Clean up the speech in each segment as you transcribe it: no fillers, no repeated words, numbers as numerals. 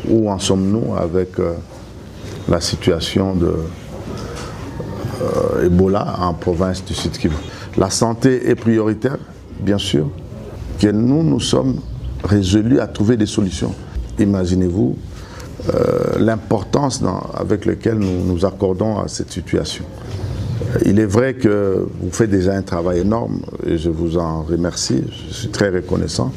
Où en sommes-nous avec la situation de Ebola en province du Sud Kivu? La santé est prioritaire, bien sûr, que nous, nous sommes résolus à trouver des solutions. Imaginez-vous l'importance avec laquelle nous nous accordons à cette situation. Il est vrai que vous faites déjà un travail énorme et je vous en remercie, je suis très reconnaissant.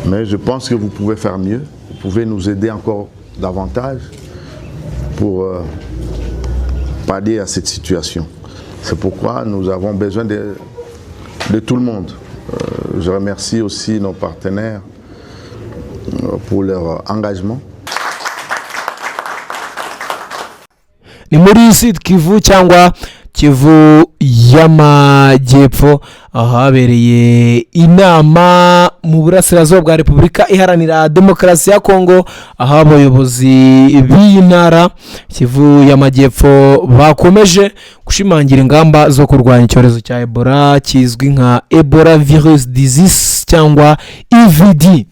Mais je pense que vous pouvez faire mieux, vous pouvez nous aider encore davantage pour pallier à cette situation. C'est pourquoi nous avons besoin de tout le monde. Je remercie aussi nos partenaires pour leur engagement. Ni muri Sud Kivu cyangwa Kivu y'Amajyepfo, ahabereye inama mu burasirazuba bwa Repubulika Iharanira Demokarasi ya Kongo, aho abayobozi b'iyi ntara Kivu y'Amajyepfo bakomeje gushimangira ingamba zo kurwanya icyorezo cya Ebola kizwi nka Ebola virus disease cyangwa EVD.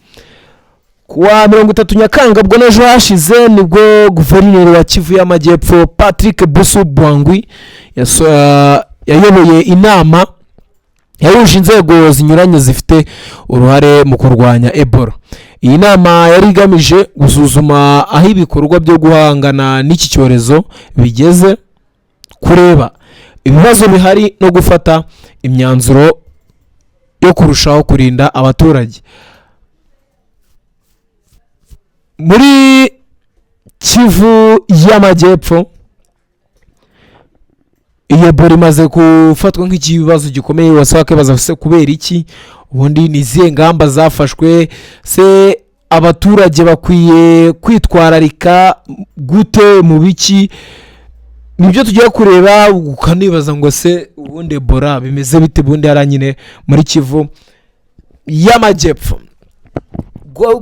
Kuwa 30 Nyakanga, ubwo n'ejo hashize, nibwo guverineri wa Kivu y'Amajyepfo Patrick Busu Bwangwi yayoboye inama yahuje inzego zinyuranye zifite uruhare mu kurwanya Ebola. Iyi nama yari igamije gusuzuma aho ibikorwa byo guhangana n'iki cyorezo bigeze, kureba ibibazo bihari no gufata imyanzuro yo kurushaho kurinda abaturage. Muri Kivu y'Amajyepfo iyi Ebola imaze gufatwa nk'ikibazo gikomeye. Wasaba kwibaza se kubera iki? Ubundi ni izihe ngamba zafashwe? Se abaturage bakwiye kwitwararika gute mu biki? Nibyo tugiye kureba. Ukanibaza ngo se ubundi Ebola bimeze bite ubundi hariya nyine muri Kivu y'Amajyepfo?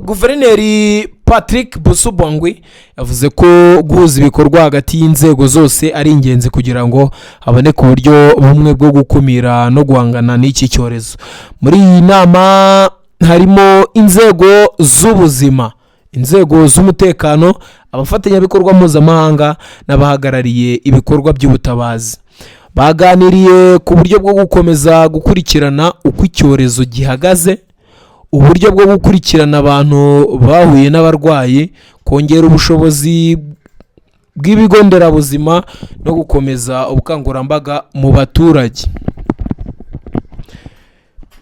Guverineri Patrick Busubongwi yavuze ko guhuza ibikorwa hagati y'inzego zose ari ingenzi kugira ngo haboneke uburyo bumwe bwo gukumira no guhangana n'iki cyorezo. Muri iyi nama harimo inzego z'ubuzima, inzego z'umutekano, abafatanyabikorwa mpuzamahanga n'abahagarariye ibikorwa by'ubutabazi. Baganiriye ku buryo bwo gukomeza gukurikirana uko icyorezo gihagaze, uburyo bwo gukurikirana abantu bahuye n'abarwayi, kongera ubushobozi bw'ibigo nderabuzima no gukomeza ubukangurambaga mu baturage.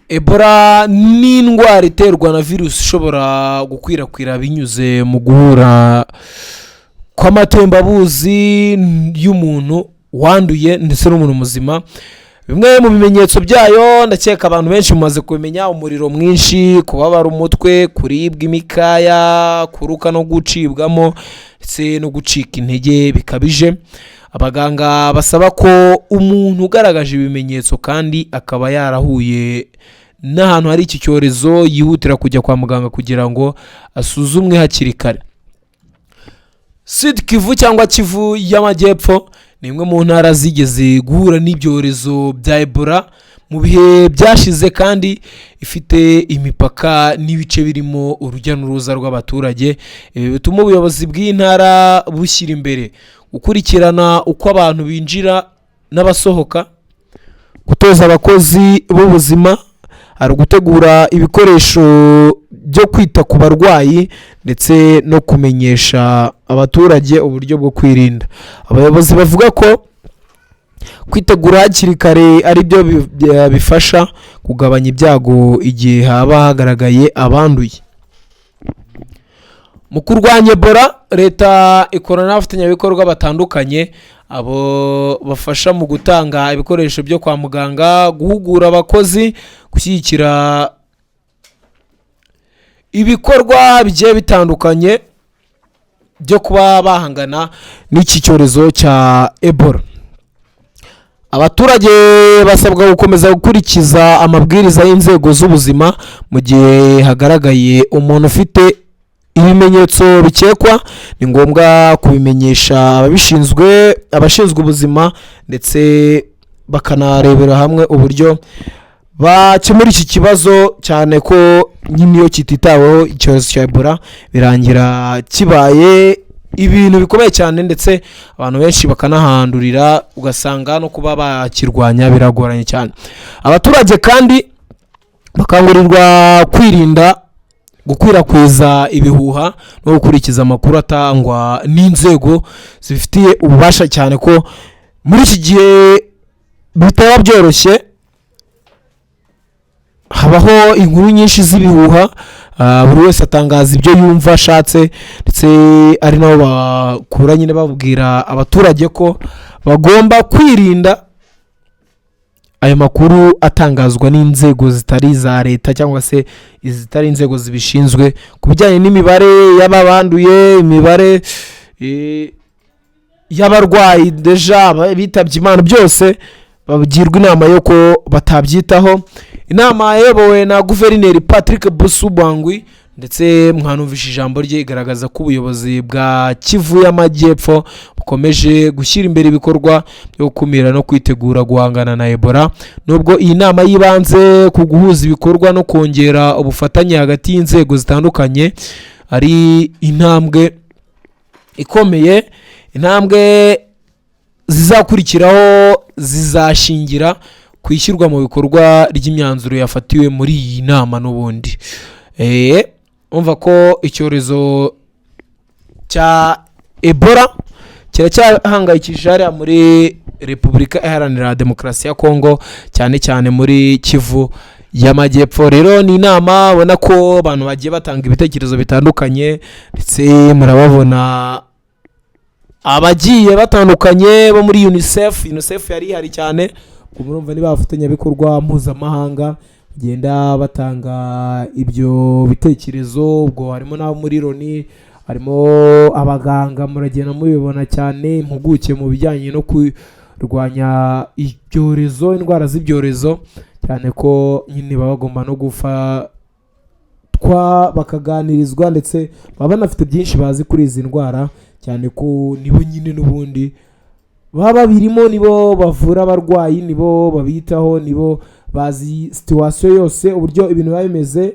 Ebola ni indwara iterwa na virusi ishobora gukwirakwira binyuze mu guhura kw'amatembabuzi y'umuntu wanduye ndetse n'umuntu muzima. Bimwe mu bimenyetso byayo ndakeka abantu benshi mumaze kubimenya: umuriro mwinshi, kubabara umutwe, kuribwa imikaya, kuruka no gucibwamo ndetse no gucika intege bikabije. Abaganga basaba ko umuntu ugaragaje ibimenyetso kandi akaba yarahuye n'ahantu hari iki cyorezo yihutira kujya kwa muganga kugira ngo asuzumwe hakiri kare. Sud Kivu cyangwa Kivu y'Amajyepfo ni imwe mu ntara zigeze guhura n'ibyorezo bya Ebola mu bihe byashize, kandi ifite imipaka n'ibice birimo urujya n'uruza rw'abaturage. Ibi bituma ubuyobozi bw'iyi ntara bushyira imbere gukurikirana uko abantu binjira n'abasohoka, gutoza abakozi b'ubuzima, hari ugutegura ibikoresho byo kwita ku barwayi ndetse no kumenyesha abaturage uburyo bwo kwirinda. Abayobozi bavuga ko kwitegura hakiri kare ari byo bifasha kugabanya ibyago igihe haba hagaragaye abanduye. Mu kurwanya Ebola, leta ikorana n'abafatanyabikorwa batandukanye, abo bafasha mu gutanga ibikoresho byo kwa muganga, guhugura abakozi, gushyigikira ibikorwa bigiye bitandukanye byo kuba bahangana n'iki cyorezo cya Ebola. Abaturage basabwa gukomeza gukurikiza amabwiriza y'inzego z'ubuzima mu gihe hagaragaye umuntu ufite ibimenyetso bikekwa. Ni ngombwa kubimenyesha ababishinzwe, abashinzwe ubuzima, ndetse bakanarebera hamwe uburyo Bakemura iki kibazo, cyane ko nyine iyo kititaweho, icyorezo cya Ebola birangira kibaye ibintu bikomeye cyane, ndetse abantu benshi bakanahandurira, ugasanga no kuba bakirwanya biragoranye cyane. Abaturage kandi bakangurirwa kwirinda gukwirakwiza ibihuha no gukurikiza amakuru atangwa n'inzego zibifitiye ububasha, cyane ko muri iki gihe bitaba byoroshye, habaho inkuru nyinshi z'ibihuha, buri wese atangaza ibyo yumva ashatse, ndetse ari nabo bakura nyine babwira abaturage ko bagomba kwirinda ayo makuru atangazwa n'inzego zitari iza leta cyangwa se izitari inzego zibishinzwe, ku bijyanye n'imibare y'ababanduye, imibare y'abarwayi, déjà bitabye Imana, byose bagirwa inama yo ko batabyitaho. Inama yayobowe na Guverineri Patrick Busubangwi, ndetse mwanumvishe ijambo rye, igaragaza ko ubuyobozi bwa Kivu y'Amajyepfo bukomeje gushyira imbere ibikorwa byo gukumira no kwitegura guhangana na Ebola. Nubwo iyi nama yibanze ku guhuza ibikorwa no kongera ubufatanye hagati y'inzego zitandukanye, ari intambwe ikomeye, intambwe zizakurikiraho zizashingira ku ishyirwa mu bikorwa ry'imyanzuro yafatiwe muri iyi nama. N'ubundi umva ko icyorezo cya Ebola kiracyahangayikishije hariya muri Repubulika Iharanira Demokarasi ya Kongo, cyane cyane muri Kivu y'Amajyepfo. Rero ni inama ubona ko abantu bagiye batanga ibitekerezo bitandukanye, ndetse murababona abagiye batandukanye bo muri UNICEF. UNICEF yari ihari cyane, ubwo murumva niba abafatanyabikorwa mpuzamahanga bagenda batanga ibyo bitekerezo. Ubwo harimo n'abo muri Loni, harimo abaganga, muragenda mubibona cyane, impuguke mu bijyanye no kurwanya ibyorezo, indwara z'ibyorezo, cyane ko nyine baba bagomba no gufatwa bakaganirizwa, ndetse baba banafite byinshi bazi kuri izi ndwara, cyane ko nibo nyine n'ubundi baba babirimo, nibo bavura abarwayi, nibo babitaho, nibo bazi situation yose, uburyo ibintu biba bimeze.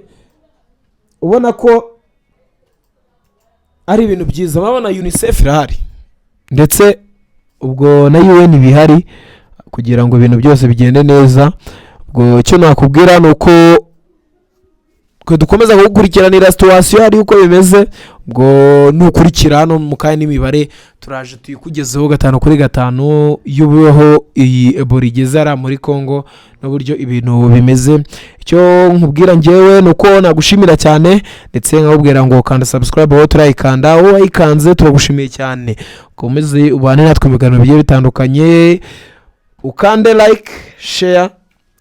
Ubona ko ari ibintu byiza. Murabona UNICEF irahari, ndetse ubwo na UN bihari kugira ngo ibintu byose bigende neza. Ubwo icyo nakubwira ni uko twe dukomeza kugukurikiranira situation hari uko bimeze. Ubwo nukurikira hano mu kanya n'imibare turaje tuyikugezeho gatanu kuri gatanu y'ubuho iyi Ebola igeze hariya muri Congo n'uburyo ibintu bimeze. Icyo nkubwira ngewe ni uko nagushimira cyane, ndetse nkakubwira ngo kanda subscribe wowe turayikanda, wowe wayikanze turagushimiye cyane. Ukomeze ubane natwe mu biganiro bigiye bitandukanye, ukande like, share,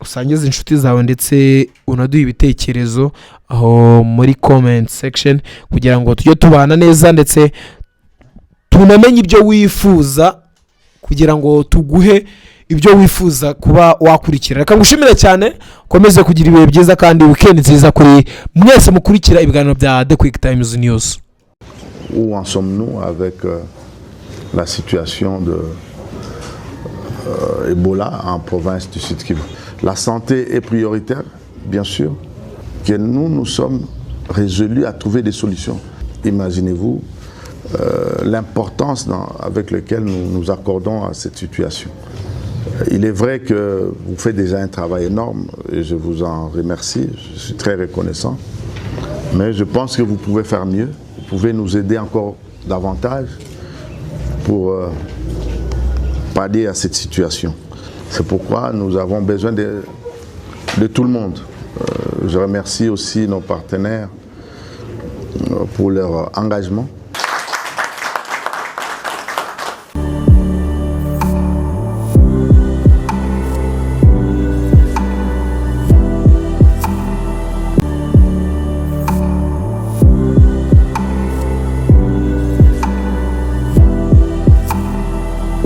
usangize inshuti zawe, ndetse unaduhe ibitekerezo aho muri comment section kugira ngo tujye tubana neza, ndetse tunamenye ibyo wifuza kugira ngo tuguhe ibyo wifuza kuba wakurikira. Reka ngushimire cyane, ukomeze kugira ibihe byiza kandi weekend nziza kuri mwese mukurikira ibiganiro bya The Quick Times News. Où en sommes-nous avec la situation de Ebola en province du Sud Kivu? La santé est prioritaire, bien sûr, que nous, nous sommes résolus à trouver des solutions. Imaginez-vous l'importance avec laquelle nous nous accordons à cette situation. Il est vrai que vous faites déjà un travail énorme et je vous en remercie, je suis très reconnaissant. Mais je pense que vous pouvez faire mieux, vous pouvez nous aider encore davantage pour pallier à cette situation. C'est pourquoi nous avons besoin de tout le monde. Je remercie aussi nos partenaires pour leur engagement.